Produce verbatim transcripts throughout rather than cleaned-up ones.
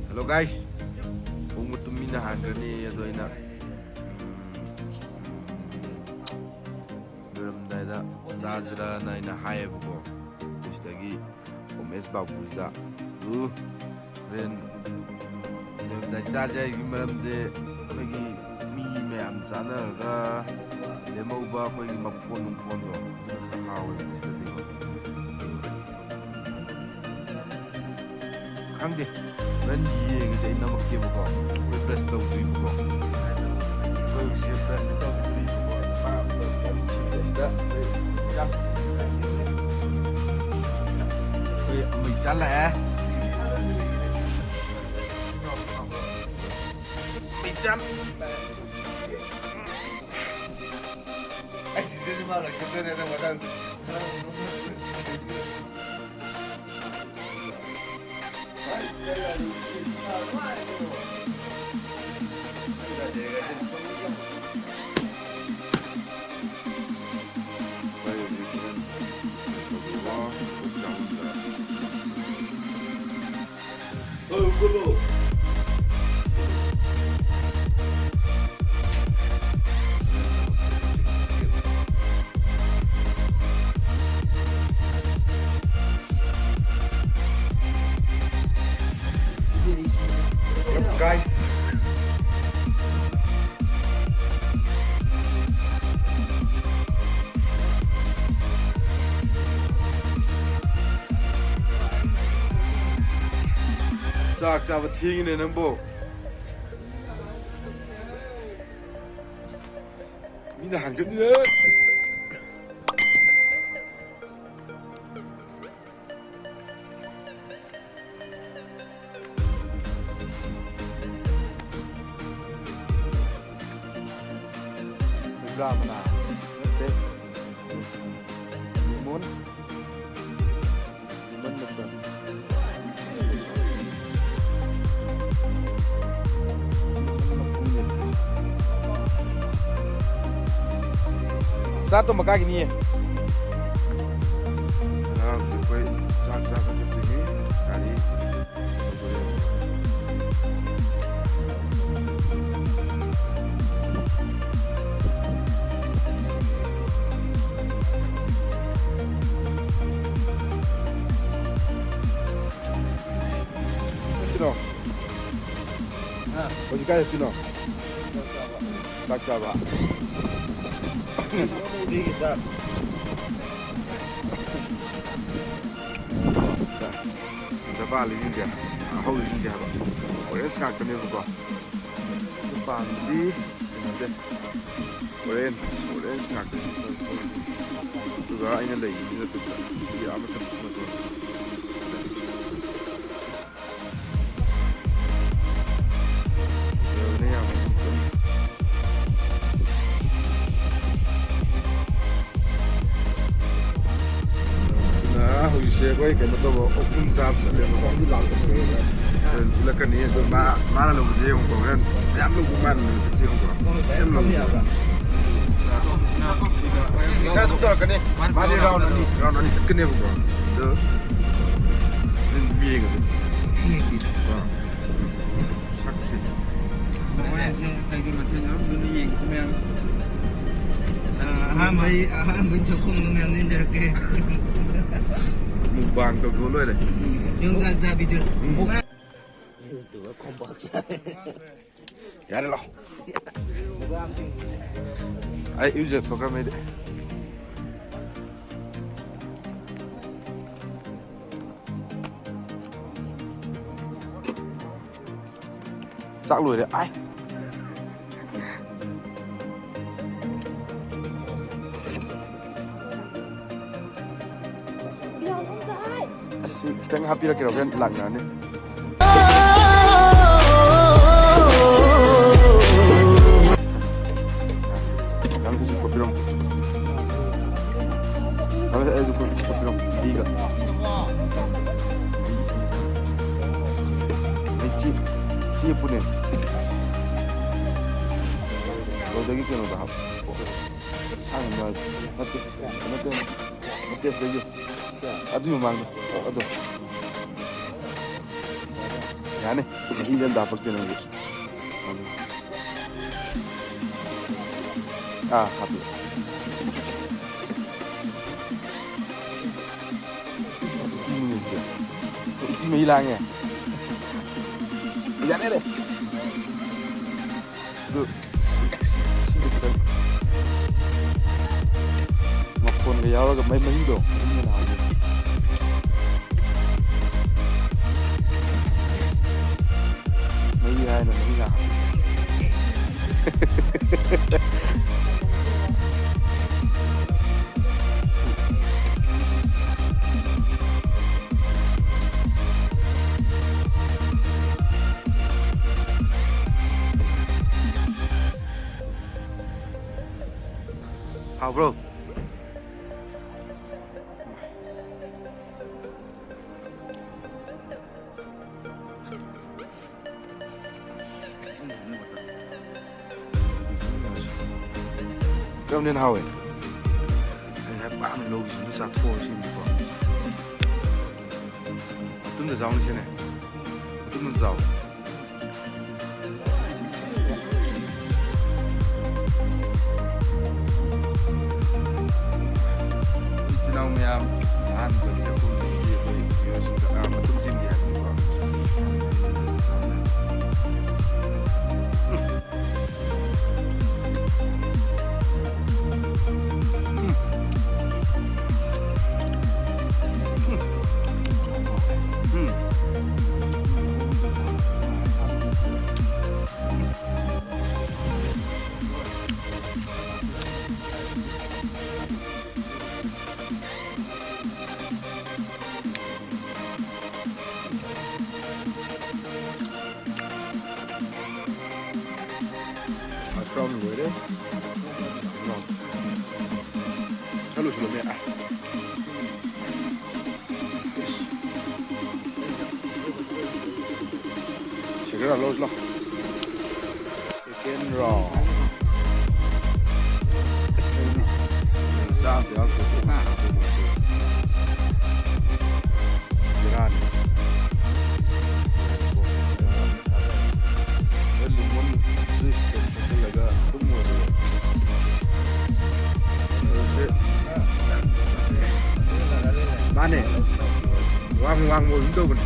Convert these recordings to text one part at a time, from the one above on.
Hello guys, ꯄꯨꯡ ꯃꯇꯨꯝ ꯃꯤꯅ ꯍꯥꯟꯈ꯭ꯔꯅꯤ꯫ ꯑꯗꯣ ꯑꯩꯅ, ꯎꯝ, ꯂꯣꯏꯔꯝꯗꯥꯏꯗ ꯆꯥꯁꯤꯔꯅ ꯑꯩꯅ ꯍꯥꯏꯌꯦꯕꯀꯣ, ꯑꯣꯐꯤꯁꯇꯒꯤ ꯎꯃꯦꯁ ꯕꯥꯕꯨꯁꯤꯗ꯫ ꯑꯗꯨ ꯍꯣꯔꯦꯟ ꯂꯣꯏꯔꯝꯗꯥꯏ ꯆꯥꯁꯦ ꯍꯥꯏꯕꯒꯤ ꯃꯔꯝꯁꯦ, ꯑꯩꯈꯣꯏꯒꯤ ꯃꯤ ꯃꯌꯥꯝ ꯆꯥꯅꯔꯒ ꯂꯦꯝꯍꯧꯕ ꯑꯩꯈꯣꯏꯒꯤ ꯃꯐꯣꯟ ꯅꯨꯡꯐꯣꯟꯗꯣ, ꯑꯗꯨꯅ ꯈꯔ ꯍꯥꯎꯋꯦ ꯁꯤꯗꯗꯤꯀꯣ꯫ ꯈꯪꯗꯦ, ꯍꯣꯔꯦꯟ ꯌꯦꯡꯉꯁꯦ, ꯑꯩ ꯅꯝꯃꯛꯀꯦꯕꯀꯣ꯫ ꯑꯩꯈꯣꯏ ꯕ꯭ꯔꯁ ꯇꯧꯗ꯭ꯔꯤꯕꯀꯣ꯫ ꯑꯩꯈꯣꯏ ꯍꯧꯖꯤꯛ ꯕ꯭ꯔꯁ ꯇꯧꯗ꯭ꯔꯤꯕꯀꯣ꯫ ꯃꯥ ꯕ꯭ꯔꯁ ꯇꯧꯗ꯭ꯔꯤꯉꯩꯁꯤꯗ ꯑꯩꯈꯣꯏ ꯆꯥꯛ, ꯑꯩꯈꯣꯏ ꯑꯃꯨꯛ ꯆꯥꯂꯛꯑꯦ꯫ ꯑꯃꯨꯛ ꯆꯥ-, ꯑꯩ ꯁꯤꯁꯦ ꯃꯥ ꯂꯣꯏꯁꯤꯟꯗꯣꯏꯅꯦ ꯅꯪ ꯃꯊꯪ꯫ Guys, ꯆꯥꯛ ꯆꯥꯕ ꯊꯦꯡꯉꯤꯅꯦ ꯅꯪꯕꯣ꯫ ꯃꯤꯅ ꯍꯥꯟꯒꯠꯂꯤꯅꯦ꯫ ꯍꯩꯕ꯭ꯔꯥ ꯃꯅꯥ ꯅꯠꯇꯦ, ꯂꯦꯃꯣꯟ, ꯂꯦꯃꯟ ꯃꯆꯜ꯫ ꯆꯥ ꯇꯨꯝꯕ ꯀꯥꯈꯤꯅꯤꯌꯦ꯫ ꯉꯔꯥꯡꯁꯨ ꯑꯩꯈꯣꯏ ꯆꯥꯛ ꯆꯥꯕ ꯆꯠꯇꯣꯏꯅꯤ꯫ ꯒꯥꯔꯤ ꯇꯧꯗꯣꯔꯦ꯫ ꯀꯩꯅꯣ? ꯍꯥ? ꯍꯧꯖꯤꯛ ꯀꯥꯏ ꯆꯠꯇꯣꯏꯅꯣ? ꯆꯥꯛ ꯆꯥꯕ꯫ ꯆꯥꯛ ꯆꯥꯕ? ꯁꯤꯒꯤ ꯆꯥꯛ꯫ ꯁꯤꯗ ꯄꯥꯜꯂꯤꯁꯤꯡꯁꯦ, ꯍꯧꯔꯤꯁꯤꯡꯁꯦ ꯍꯥꯏꯕ, ꯑꯣꯔꯦꯟꯖ ꯉꯥꯛꯇꯅꯦꯕꯀꯣ꯫ ꯑꯗꯨ ꯄꯥꯟꯕꯗꯤ ꯀꯩꯅꯣꯁꯦ, ꯑꯣꯔꯦꯟꯖ, ꯑꯣꯔꯦꯟꯖ ꯉꯥꯛꯇꯅꯤ꯫ ꯑꯗꯨꯒ ꯑꯩꯅ ꯂꯩꯔꯤꯁꯤꯅ ꯁꯤꯒꯤ ꯑꯥ ꯃꯊꯛ ꯃꯇꯣꯟꯁꯤꯗ꯫ ꯐꯖꯕꯅꯦ ꯌꯥꯝ꯫ ꯑꯗꯨꯅ ꯍꯧꯖꯤꯛꯁꯦ ꯑꯩꯈꯣꯏ ꯀꯩꯅꯣ ꯇꯧꯕ, ꯑꯣꯛ ꯄꯨꯝ ꯆꯥꯕ ꯆꯠꯂꯦꯕꯀꯣ꯫ ꯍꯣꯔꯦꯟ ꯎꯠꯂꯛꯀꯅꯤ꯫ ꯑꯗꯣ ꯃꯥ, ꯃꯥꯅ ꯂꯧꯕꯁꯦ ꯌꯦꯡꯉꯨꯀꯣ꯫ ꯍꯣꯔꯦꯟ ꯃꯌꯥꯝ ꯂꯧꯕ ꯃꯥꯅ ꯂꯧꯕꯁꯦ ꯌꯦꯡꯉꯨꯀꯣ꯫ ꯃꯌꯥꯝ ꯂꯧꯕ꯫ ꯁꯤꯗ ꯑꯗꯨꯝ ꯇꯧꯔꯛꯀꯅꯤ꯫ ꯃꯥꯗꯤ ꯔꯥꯎꯟ ꯑꯅꯤ, ꯔꯥꯎꯟ ꯑꯅꯤ ꯆꯠꯀꯅꯦꯕꯀꯣ꯫ ꯑꯗꯣ ꯑꯗꯨꯝ ꯌꯦꯡꯉꯁꯦ꯫ ꯑꯥ꯫ ꯁꯛꯁꯦ꯫ ꯍꯣꯔꯦꯟꯁꯦ ꯀꯩꯀꯩ ꯃꯊꯦꯜ ꯌꯥꯎꯔꯝꯗꯣꯏꯅꯣ ꯌꯦꯡꯁꯤ ꯃꯌꯥꯝ꯫ ꯑ, ꯑꯍꯥꯟꯕꯩ, ꯑꯍꯥꯟꯕꯩ ꯆꯥꯛꯈꯨꯝꯗꯣ ꯃꯌꯥꯝꯗ ꯏꯟꯖꯔꯛꯀꯦ꯫ ꯃꯨꯛꯕꯥꯡ ꯇꯧꯊꯣꯛꯑ ꯂꯣꯏꯔꯦ꯫ ꯌꯣꯡꯆꯥꯛ ꯆꯥꯕꯤꯗꯨ꯫ ꯎꯝ꯫ ꯌꯥꯔꯦ, ꯂꯥꯛꯑꯣ꯫ ꯑꯩ ꯏꯔꯨꯖꯊꯣꯛꯈ꯭ꯔꯃꯦ ꯑꯩꯗꯤ꯫ ꯆꯥꯛ ꯂꯣꯏꯔꯦ꯫ ꯑꯥꯏ꯫ ꯑꯁꯤ ꯈꯤꯇꯪ ꯍꯥꯞꯄꯤꯔꯛꯀꯦꯔꯣ? ꯍꯣꯔꯦꯟ ꯂꯥꯛꯅꯔꯅꯤ꯫ ꯅꯪꯒꯤꯁꯨ ꯀꯣꯠꯄꯤꯔꯝꯃꯣ꯫ ꯅꯪꯒꯤ ꯑꯩꯁꯨ ꯀꯣꯠ-, ꯀꯣꯠꯄꯤꯔꯝꯃꯣ꯫ ꯃꯍꯤꯒ꯫ ꯑꯩ ꯆꯦ-, ꯆꯦꯞꯄꯨꯅꯦ꯫ ꯑꯗꯨꯗꯒꯤ ꯀꯩꯅꯣꯗ ꯍꯥꯞꯄꯣ꯫ ꯁꯥꯡꯅ ꯅꯠꯇꯦ, ꯅꯠꯇꯦ, ꯅꯠꯇꯦ, ꯑꯁꯤꯗꯒꯤ꯫ ꯑꯗꯨꯒꯤ ꯃꯃꯥꯡꯗ, ꯑꯗꯣ꯫ ꯌꯥꯅꯤ, ꯃꯍꯤꯗ ꯑꯝꯇ ꯍꯥꯞꯄꯛꯇꯦ ꯅꯪꯁꯨ꯫ ꯑꯥ, ꯍꯥꯞꯄꯤ꯫ ꯎꯇꯤ ꯃꯍꯤ ꯂꯥꯡꯉꯦ꯫ ꯌꯥꯔꯦ, ꯌꯥꯔꯦ꯫ ꯑꯗꯨ ꯁꯤ-, ꯁꯤ-, ꯁꯤꯁꯦ ꯈꯤꯇꯪ ꯃꯐꯣꯟꯒ ꯌꯥꯎꯔꯒ ꯃꯩ, ꯃꯍꯤꯗꯣ, ꯃꯍꯤꯅ ꯍꯥꯎꯅꯤ꯫ ꯃꯍꯤ ꯍꯥꯏꯅ ꯃꯍꯤꯅ ꯍꯥꯎꯅꯤ꯫ ꯍꯥꯎꯕ꯭ꯔꯣ? ꯀꯔꯝꯅ ꯍꯦꯟꯅ ꯍꯥꯎꯋꯦ? ꯑꯩꯅ ꯄꯥꯝꯅ ꯂꯧꯈꯤꯁꯤꯅ ꯆꯥꯊꯣꯛꯑꯁꯤꯅꯤꯀꯣ꯫ ꯃꯇꯨꯝꯗ ꯆꯥꯎꯅ ꯁꯤꯅꯦ꯫ ꯃꯇꯨꯝꯗ ꯆꯥꯎ꯫ ꯏꯆꯤꯜ ꯏꯅꯥꯎ ꯃꯌꯥꯝ, ꯑꯍꯥꯟꯕꯒꯤ ꯆꯥꯛꯈꯨꯝꯁꯤꯗꯤ ꯑꯩꯈꯣꯏ ꯃꯤꯑꯣꯏꯁꯤꯡꯗ, ꯑꯥ, ꯃꯇꯨꯝ ꯆꯤꯡꯗꯦ ꯍꯥꯏꯕꯅꯤꯀꯣ꯫ First round ꯂꯣꯏꯔꯦ꯫ Second round꯫ ꯆꯠꯂꯨ, ꯆꯠꯂꯨ, ꯃꯦ꯫ ꯑꯥ꯫ ꯏꯁ꯫ Second round ꯂꯧꯔꯁꯤ ꯂꯥꯎ꯫ Second round꯫ ꯆꯥꯝꯗ ꯌꯥꯎꯗ꯭ꯔꯁꯨ ꯉꯥ ꯍꯥꯞꯄ ꯂꯣꯏꯔꯦ꯫ ꯕꯦꯔꯥꯅꯤ꯫ Lemon juice ꯈꯤꯇꯪ ꯊꯛꯆꯜꯂꯒ ꯇꯨꯝꯃꯨꯔꯗꯤ꯫ ꯃꯥꯅꯦ꯫ ꯋꯥꯡ ꯋꯥꯡꯕ ꯑꯗꯨꯝ ꯇꯧꯕꯅꯦ꯫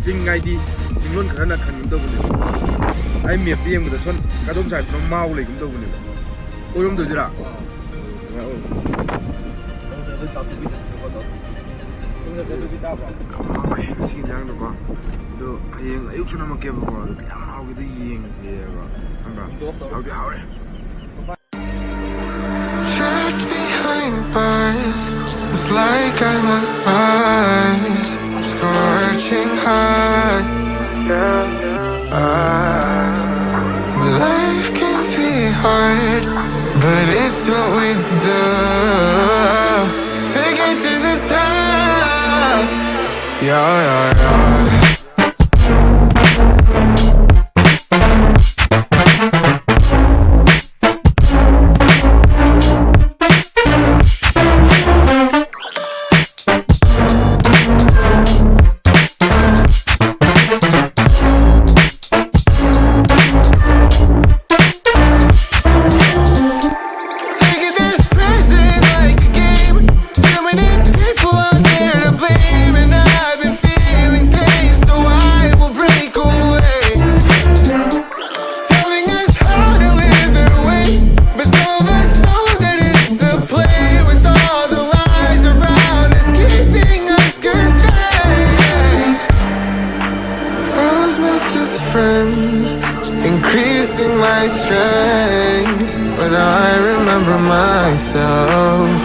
ꯆꯤꯡ ꯍꯥꯏꯗꯤ ꯆꯤꯡꯂꯣꯟ ꯈꯔꯅ ꯈꯟꯒꯨꯝ ꯇꯧꯕꯅꯦꯕ꯫ ꯑꯩ ꯃꯦꯞꯇ ꯌꯦꯡꯕꯗ ꯁꯣꯝ ꯀꯗꯣꯝ ꯁꯥꯏꯠꯇꯅꯣ ꯃꯥꯎ ꯂꯩꯒꯨꯝ ꯇꯧꯕꯅꯦꯕ꯫ ꯑꯣꯏꯔꯣꯝꯗꯣꯏꯗꯣꯏꯔꯥ? ꯍꯥꯎꯔꯦ ꯉꯁꯤꯒꯤ ꯏꯟꯖꯥꯡꯗꯣꯀꯣ꯫ ꯑꯗꯣ ꯍꯌꯦꯡ ꯑꯌꯨꯛꯁꯨ ꯅꯝꯃꯛꯀꯦꯕꯀꯣ꯫ ꯑꯗꯣ ꯀꯌꯥꯝ ꯍꯥꯎꯒꯦꯗꯣ ꯌꯦꯡꯁꯦꯕ꯫ ꯈꯪꯕ꯭ꯔꯥ? ꯍꯥꯎꯗꯤ ꯍꯥꯎꯔꯦ꯫ Trapped behind bars, it's like I'm on Mars, scorching hot. Life can be hard, but it's what we do to get to the top. Yeah, yeah, yeah. Taking this present like a game. Too many people out there to blame, and I've been feeling pain, so I will break away. Telling us how to live their way, but some of us know that it's a play, with all the lies around us keeping us constrained. Froze missed his friends, increasing my strength when I remember myself.